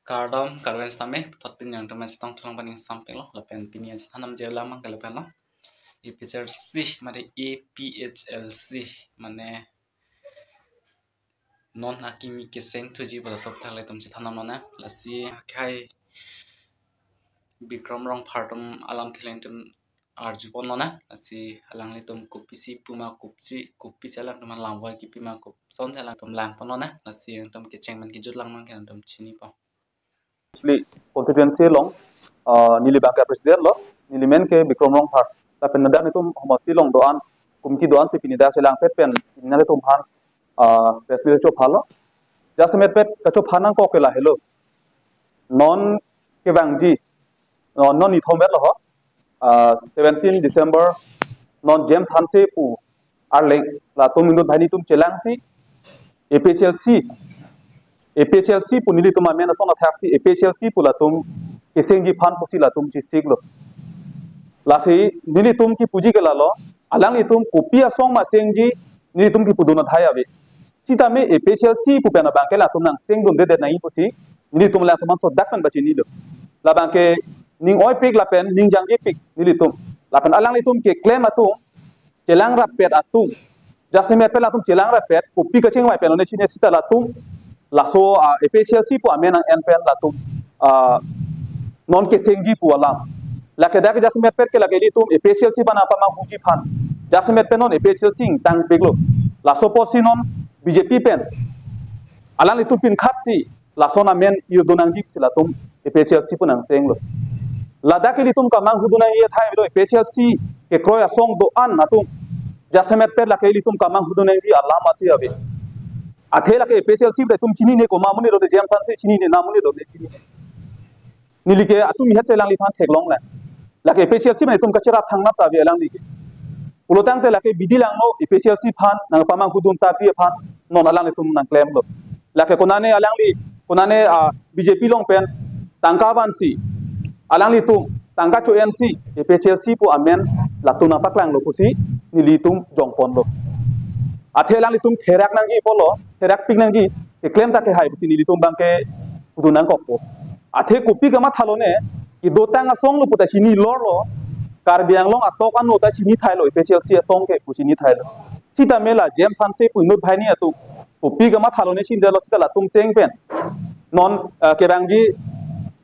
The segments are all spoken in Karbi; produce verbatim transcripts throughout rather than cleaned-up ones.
Kardom, kardom sitame, puthot pini nangtum chetong thulang paning samping lo, lapen pini achethan namji alam abang ke lapen lo. A P H L C, mane A P H L C, mane non akimi keseng thuji pu laso aphuthak ilitum chethan nam lonang, lasi akhai Bikram Rongphar atum alamthe ilitum arjupon lonang, lasi alanglitum kopisi puma kopisi, kopisi alangtum alam voi kipima kosonsi alangtum langpon lonang, lasi nangtum kecheng pen kejut lang nang ke nangtum chinipo. Li constituency along, ah, neli abang ke president lo, neli men ke Bikram Rongphar. Lapen ladak nelitum homosti along do-an, komiti do-an si pini dak chelangpet pen, pini nanglitum aphan, ah, press meet chopha lo. Jasemet pet kachopha nangkok ke lahelo. Non kevangji, non, non nithom vet lo ho. Ah, seventeen December, non James Hanse pu arleng, latum inut banghini atum chelangsi, A P H L C, A P H L C pu nelitum amen ason athaksi, A P H L C pu latum kesengji aphan pusi latum chesik lo. Lasi nelitum kipuji ke lalo, alanglitum kopi asong ma sengji, nelitum kipudun athai ave. Sitame A P H L C pu pen abang ke latum nangseng dundedet nangji pusi, nelitum alangtum ason dak pen pachini lo. Labang ke ning oipik lapen ning jangjepik nelitum. Lapen alanglitum keklem atum, chelang rappet atum, jasemet pen latum chelang rappet, kopi kachingvai pen lone chini sita latum, laso, ah, A P H L C pu amen nang-en pen latum, ah, non kesengji pu alam. Lake dak jasemet pet ke lake ilitum A P H L C aphan nangpamanghuji aphan. Jasemet pen non A P H L C ingtangpik lo. Laso apotsi non B J P pen alanglitum pinkhatsi lason amen irdun nangji pusi latum A P H L C pu nangseng lo. Ladak ilitum kamanghu dun nangji athai avelo, A P H L C kekroi asong do-an atum. Jasemet pet lake ilitum kamanghu dun nangji alam ati ave. Athe lake A P H L C pu atum chinine, komat amonit do-an, James Hanse chinine, nang amonit do-an chinine. Neli ke atum ihet si alangliphan theklonglang. Lake A P H L C pen itum kacherap thangnat ta ave alangli ke. Pulotangte lake bidi langno A P H L C aphan nangpamanghu dun ta pi aphan non alanglitum nangklemlo. Lake konane alangli, konane, ah, B J P along pen tangka vansi, alanglitum tangka cho-ensi A P H L C pu amen latum nangpaklanglo pusi nelitum jongponlo. Athe alanglitum therak nangji pulo, therakpik nangji, keklem ta kehai pusi nelitum abang ke pudun nangkokpo. Athe kopi kamatha lone, kedotang asong lo pu ta chini lorlo, Karbi Anglong atok ano ta chini thailo, A P H L C asong ke pu chini thailo. Sitame la James Hanse pu inut banghini atum, kopi kamatha lone chindelo sita latum cheng pen. Non, eh, kevangji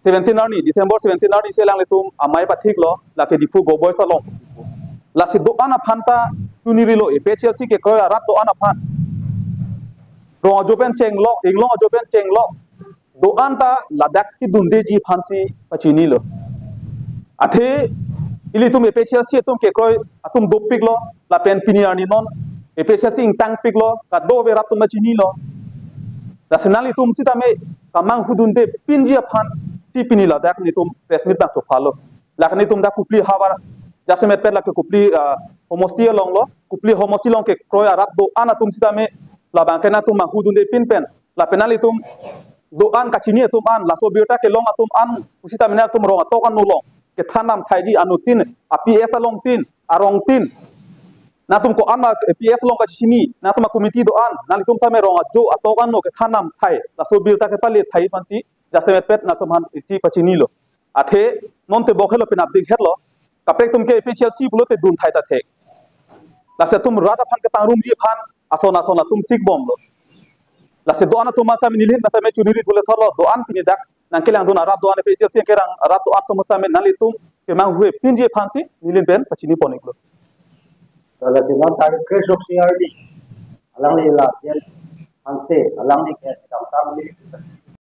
seventeen arni, December seventeen arni si alanglitum amei pathiklo, lake Diphu Goboi Salom. Lasi do-an aphan ta chunirilo, A P H L C kekroi arat do-an aphan. Rong ajo pen chenglok, inglong ajo pen chenglok, do-an ta ladak kedundeji aphansi pachinilo. Athe ilitum A P H L C atum kekroi atum dopiklo, lapen pini arni non A P H L C ingtangpiklo, kadokave rat atum ta chinilo. Lasi nanglitum sitame kamanghu dunde pinji aphansi pini ladak nelitum press meet abang chophalo. Lake nelitum dak Kopili havar, jasemet pet lake Kopili, ah, homosti along lo, Kopili homosti along kekroi arat do-an atum sitame labang ke nangtum manghu dunde pin pen, lapen nanglitum do-an kachini atum an, laso birta kelong atum an, pusitame nangtum rong atok ano along kethan nam thaiji, anuttin, a-P S alongtin, arongtin. Nangtum ko-an ma P S along kachini, nangtum a-committee do-an, nanglitum tame rong ajo atok ano kethan nam thai, laso birta kepale thai aphansi, jasemet pet nangtum aphan isi pachinilo. Athe non tebok helo, penap ding hetlo, kaprek atum ke A P H L C pulote dun thai ta thek. Lasi atum rat aphan kepangrumji aphan ason ason atum sikbomlo. Lasi do-an atum masa nelihin masa me chuniri thule thorlo, do-an pini dak nangkelangdun arat do-an, A P H L C kelang arat do-an atum masa me nanglitum kemanghu pinji aphansi nelihin pen pachinipon-iklo. Lasi non tarik kre-isi arni, alangli la James Hanse, alangli ke damtang ni